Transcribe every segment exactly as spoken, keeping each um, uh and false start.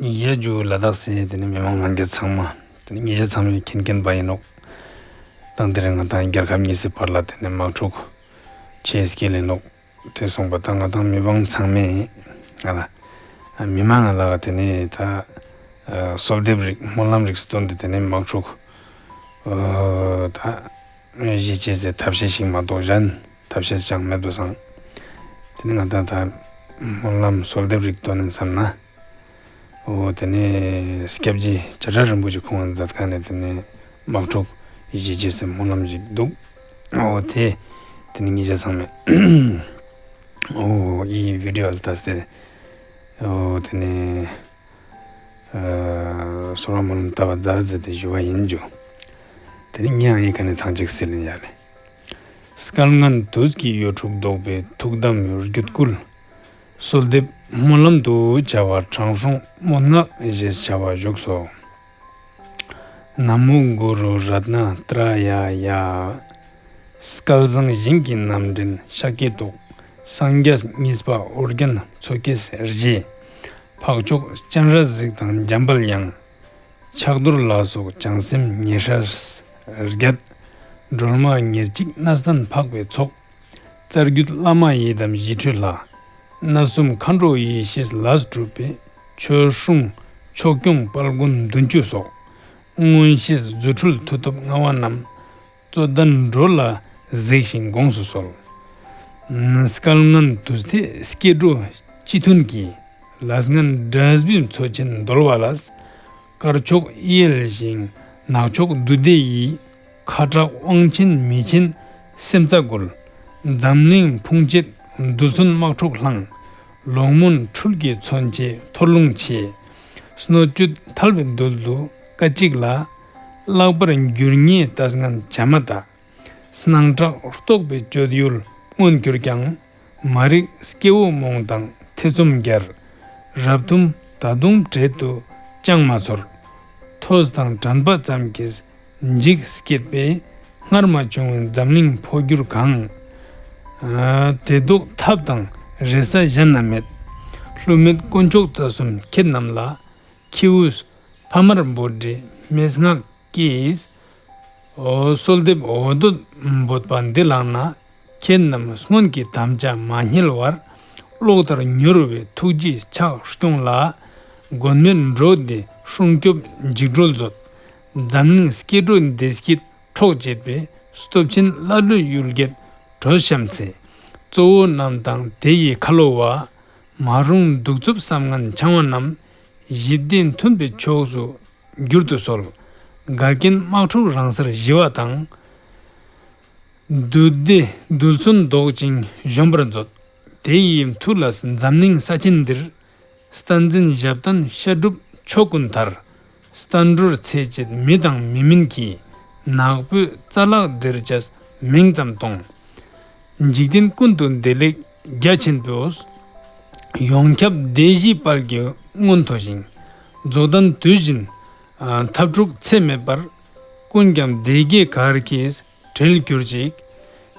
ཡ་ཇུ་ལ་དྭགས་སི་དེ་ནི་མི་མང་ལྷན་རྒྱས་ཚང་མ། དེ་ནི་ཉེ་ཆར་ཚང་མས་མཁྱེན་མཁྱེན་པ་ཡིན་ནོག་དང་དེ་རིང་ང་དང་རྒྱལ་ཁབ་གཉིས་སི་བར་ལ་དེ་ནི་དམག་འཁྲུག་ཆེ་སྐྱེལ་ལེ་ནོག་དེ་སོང་པ་ད་ང་དང་མི་མང་ཚང་མས་ང་ལ་མི་མང་ང་ལ་དེ་ནི་ད་གསོལ་འདེབས་རིགས་སྨོན་ལམ་རིགས་སྟོན་ཏེ་དེ་ནི་དམག་འཁྲུག་ད་གཞིས་བྱེས་སི་ཐབས་ཤེས་ཤིག་མ་གཏོགས་གཞན་ཐབས་ཤེས་ཅང་མེད་དོ་སང་། དེ་ནི་ང་དང་ད་སྨོན་ལམ་གསོལ་འདེབས་རིགས་སྟོན་ནས་བསམ་ན། འོ་དེ་ནས་སྐྱབས་རྗེ་བྱ་བྲལ་རིན་པོ་ཆེ་ཁོང་མཛད་ཁང་ནས་དེ་ནས་དམག་འཁྲུག་ཡི་རྗེས་སུ་སྨོན་ལམ་ཞིག་འདུག་འོ་དེ་དེ་ནས་ཉེ་ཆར་ཚང་མས་འོ་ཡི་བི་ཌི་ཡོ་ལ་ལྟ་སྟེ་འོ་དེ་ནས་གསོལ་བ་སྨོན་ལམ་བཏབ་པ་མཛད་ཟེར་ཏེ་ཞུ་བ་ཡིན་འཇུ། དེ་ནས་ངས་ཡང་ཡི་ག་ནས་ཐང་ཅིག་སེ་ལེན་ཡ་ལེ། སྐལ་ངན་དུས་ཀྱི་གཡོ་འཁྲུག་བཟློག་པའི་ཐུགས་དམ་རྒྱུད་བསྐུལ། གསོལ་འདེབས་སྨོན་ལམ་དུ་བྱ་བ་དྲང་སྲོང་མོ་ནག་ཞེས་བྱ་བ་བཞུགས་སོ། ན་མོ་གུ་རུ་རཏྣ་ཏྲ་ཡ་ཡ། སྐལ་བཟང་ཞིང་གི་རྣམ་འདྲེན་ཤཱཀྱའི་ཏོག་སངས་རྒྱས་གཉིས་པ་ཨོ་རྒྱན་མཚོ་སྐྱེས་རྗེ། འཕགས་མཆོག་སྤྱན་རས་གཟིགས་དང་འཇམ་དཔལ་དབྱངས། ཕྱག་རྡོར་ལ་སོགས་བྱང་སེམས་ཉེ་སྲས་བརྒྱད། སྒྲོལ་མ་ཉེར་གཅིག་གནས་བརྟན་འཕགས་པའི་ཚོགས། རྩ་བརྒྱུད་བླ་མ་ཡི་དམ་ཞི་ཁྲོའི་ལྷ། སྣ་གསུམ་མཁའ་འགྲོ་ཡེ་ཤེས་ལས་གྲུབ་པའི། ཆོས་སྲུང་ཕྱོགས་སྐྱོང་དཔལ་མགོན་བདུན་ཅུ་སོགས། མངོན་ཤེས་རྫུ་འཕྲུལ་མཐུ་སྟོབས་མངའ་བ་རྣམས། རྩོད་ལྡན་འགྲོ་ལ་གཟིགས་ཤིང་དགོངས་སུ་གསོལ། སྐལ་ངན་དུས་མཐའི་སྐྱེ་འགྲོ་སྤྱི་མཐུན་གྱི། ལས་ངན་དགྲ་བོའི་མཚོ་ཆེན་བརྡོལ་བ་ལ། དཀར་ཕྱོགས་གཡེལ་ཞིང་ནག་ཕྱོགས་བདུད་སྡེ་ཡི། ཁ་དྲག་དབང་ཆེན་མི་ཆེན་སེམས་རྩ་འགུལ། འཛམ་གླིང་ཕུང་བྱེད་རྡུལ་ཚོན་དམག་འཁྲུག་ལྷང་། ལོག་སྨོན་འཁྲུལ་གྱི་མཚོན་ཆས་འཐོར་རླུང་ཆེ། སྣོད་བཅུད་ཐལ་བའི་རྡུལ་དུ་སྐད་ཅིག་ལ། བརླག་པར་འགྱུར་ངེས་ལྟས་ངན་བྱ་མ་ད། སྣང་གྲགས་རྟོག་པའི་སྤྱོད་ཡུལ་མངོན་གྱུར་ཀྱང་། མ་རིག་སྐྱེ་བོ་རྨོངས་དང་ཐེ་ཚོམ་རྒྱལ། རབ་གཏུམ་ད་དུང་བྲེལ་དུ་ཅང་མ་ཚོར། ཐོས་དང་དྲན་པ་ཙམ་གྱིས་འཇིགས་སྐྱེད་པས། སྔར་མ་བྱུང་བའི་འཛམ་གླིང་འཕོ་འགྱུར་གང་། དེ་བཟློག་ཐབས་དང་རེ་ས་གཞན་ན་མེད། བསླུ་མེད་དཀོན་མཆོག་རྩ་གསུམ་ཁྱེད་རྣམས་ལ། ཁྱེའུ་ཕ་མར་འབོད་འདྲའི་སྨྲེ་སྔགས་ཀྱིས། གསོལ་འདེབས་འོ་དོད་འབོད་པ་འདི་བླངས་ན། ཁྱེད་རྣམས་སྔོན་གྱི་དམ་བཅའ་མ་བསྙེལ་བར། གློག་ལྟར་མྱུར་བའི་ཐུགས་རྗེའི་ཕྱག་སྐྱོང་ལ། མགོན་མེད་འགྲོ་འདི་སྲུང་སྐྱོབ་འཇིགས་སྒྲོལ་མཛོད། འཛམ་གླིང་སྐྱེ་འགྲོའི་བདེ་སྐྱིད་འཕྲོག་བྱེད་པའི། སྟོབས་ཆེན་ཀླ་ཀློའི་གཡུལ་རྒྱལ་གྲོས་བཤམས་ཚེ། གཙོ་བོ་རྣམས་དང་དེ་ཡི་ཁ་ལོ་བ། མ་རུངས་གདུག་རྩུབ་བསམ་ངན་འཆང་བ་རྣམས། ཞི་བདེ་མཐུན་པའི་ཕྱོགས་སུ་འགྱུར་དུ་གསོལ། འགལ་རྐྱེན་དམག་འཁྲུག་རང་སར་ཞི་བ་དང་། བདུད་སྡེ་རྡུལ་ཚོན་ལྡོག་ཅིང་གཞོམ་པར་མཛོད། དེ་ཡི་མཐུ་ལ་འཛམ་གླིང་ས་ཆེན་འདིར། བསྟན་འཛིན་ཞབས་བརྟན་བཤད་སྒྲུབ་ཕྱོགས་ཀུན་མཐར། བསྟན་འགྲོར་འཚེ་བྱེད་མི་དང་མི་མིན་གྱི། ནག་པོའི་རྩ་ལག་འདིར་བྱས་མིང་ཙམ་གཏོང་། འཇིག་རྟེན་ཀུན་ཏུ་བདེ་ལེགས་རྒྱ་ཆེན་པོས། ཡོངས་ཁྱབ་སྡེ་བཞིའི་དཔལ་གྱི་མངོན་མཐོ་ཞིང་། རྫོགས་ལྡན་དུས་བཞིན་འཐབ་འཁྲུག་ཚད་མེད་པར། ཀུན་ཀྱང་བདེ་དགེ་གར་གྱིས་བྲེལ་གྱུར་ཅིག་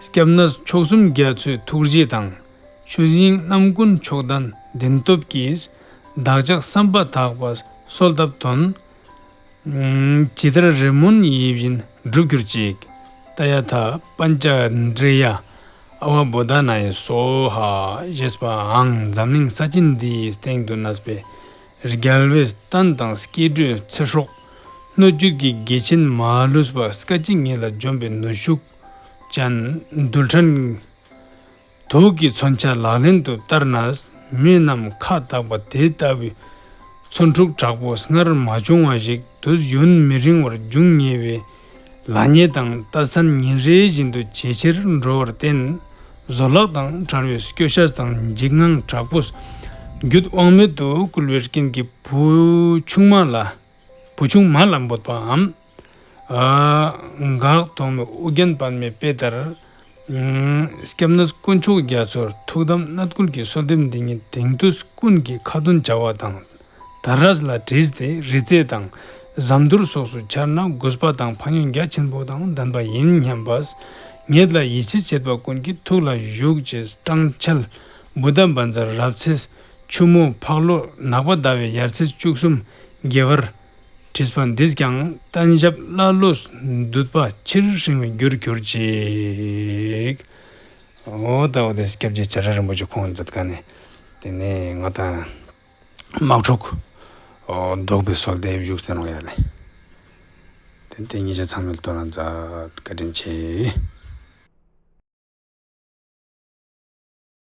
སྐྱབས་གནས་མཆོག་གསུམ་རྒྱ་མཚོའི་ཐུགས་རྗེ་དང་། ཆོས་དབྱིངས་རྣམ་ཀུན་མཆོག་ལྡན་བདེན་སྟོབས་ཀྱིས། བདག་ཅག་བསམ་པ་དག་པ་གསོལ་བཏབ་དོན། ཇི་ལྟར་རེ་སྨོན་ཡིད་བཞིན་འགྲུབ་གྱུར་ཅིག་ཏདྱ་ཐཱ་པཉྩ་དྲི་ཡ་ཨ་བ་བོ་དྷ་ན་ཡེ་སྭཱ་ཧཱ། ཞེས་པའང་འཛམ་གླིང་ས་ཆེན་འདིའི་སྟེང་དུ་གནས་པའི་རྒྱལ་བའི་བསྟན་དང་སྐྱེ་འགྲོའི་ཚེ་སྲོག་སྣོད་བཅུད་ཀྱི་དགེ་ཆེན་མ་ལུས་པ་སྐད་ཅིག་ཉིད་ལ་འཇོམས་པའི་ནུས་ཤུགས་ཅན་རྡུལ་ཕྲན། དུག་གི་མཚོན་ཆ་ལག་ལེན་དུ་བསྟར་ནས་མི་རྣམས་ཁ་བཏགས་པ་དེ་ལྟ་བུའི་མཚོན་འཁྲུག་དྲག་པོ་སྔར་མ་བྱུང་བ་ཞིག་དུས་ཡུན་མི་རིང་བར་འབྱུང་ངེས་པའི་ལྷ་ཉིད་དང་རྟགས་མཚན་ཉིན་རེ་བཞིན་དུ་ཇེ་ཆེར་འགྲོ་བར་བརྟེན། བཟོད་གླགས་དང་བྲལ་བའི་སྐྱོ་ཤས་དང་འཇིགས་དངངས་དྲག་པོས་རྒྱུད་དབང་མེད་དུ་བསྐུལ་བའི་རྐྱེན་གྱིས་བུ་ཆུང་མ་ལ། བུ་ཆུང་མ་ལ་འབོད་པའམ། འགག་ཐོགས་མེད་ཨོ་རྒྱན་པདྨའི་དཔེ་ལྟར། སྐྱབས་གནས་དཀོན་མཆོག་རྒྱ་མཚོར་ཐུགས་དམ་གནད་བསྐུལ་གྱི་གསོལ་འདེབས་འདི་ཉིད་དེང་དུས་ཀུན་གྱི་ཁ་ཏོན་བྱ་བ་དང་། དར་རས་ལ་བྲིས་ཏེ་རི་རྩེ་དང་ཟམ་ཐོར་སོགས་སུ་འཆར་ན་གུས་པ་དང་ཕན་ཡོན་རྒྱ་ཆེན་པོ་དང་ལྡན་པ་ཡིན་སྙམ་པས། ངེད་ལ་ཡིད་ཆེས་བྱེད་པ་ཀུན་གྱི་ཐུགས་ལ་བཞུགས་ཅེས་སྲང་ཆལ་བུདྡྷ་བཛྲ་རབ་ཚེས། ཆུ་མོ་ཕག་ལོ་ནག་པ་ཟླ་བའི་ཡར་ཚེས་བཅུ་གསུམ་དགེ་བར་བྲིས་པ་འདིས་ཀྱང་བསྟན་ཞབས་ཀླ་ཀློ་འདུས་པ་ཕྱིར་ཧྲིང་བའི་རྒྱུར་གྱུར་ཅིག་འོ་ད་འོ་དེ་སྐྱབས་རྗེ་བྱ་བྲལ་རིན་པོ་ཆེ་ཁོང་མཛད་མཁན་ནི་དེ་ནས་ང་དང་དམག་འཁྲུག་འོ་བཟློག་པའི་སྲོལ་དེ་བཞུགས་ཟེར་ནོ་ཡ་ལེ། དེ་དེ་ཉིད་ཆ་ཚང་མས་དོ་སྣང་མཛད། བཀའ་དྲིན་ཆེ།